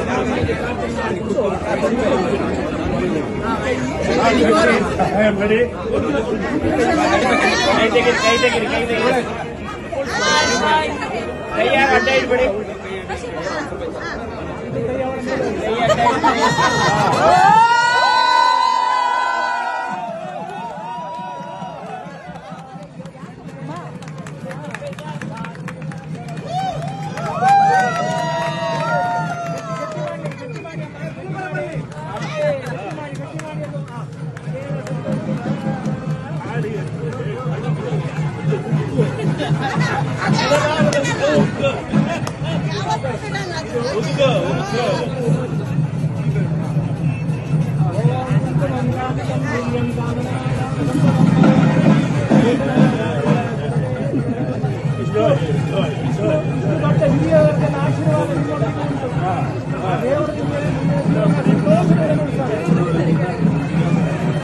I am ready. ಕೈ ತೆಗೀರಿ, ಕೈ ತೆಗೀರಿ, ಕೈ ಯಾರು ಅಡ್ಡ ಇಡ್ಬೇಡಿ. ಕೈ ಅಡ್ಡ ಇಡ್ಬೇಡಿ. ಉಗ್ಗ ಉಗ್ಗ.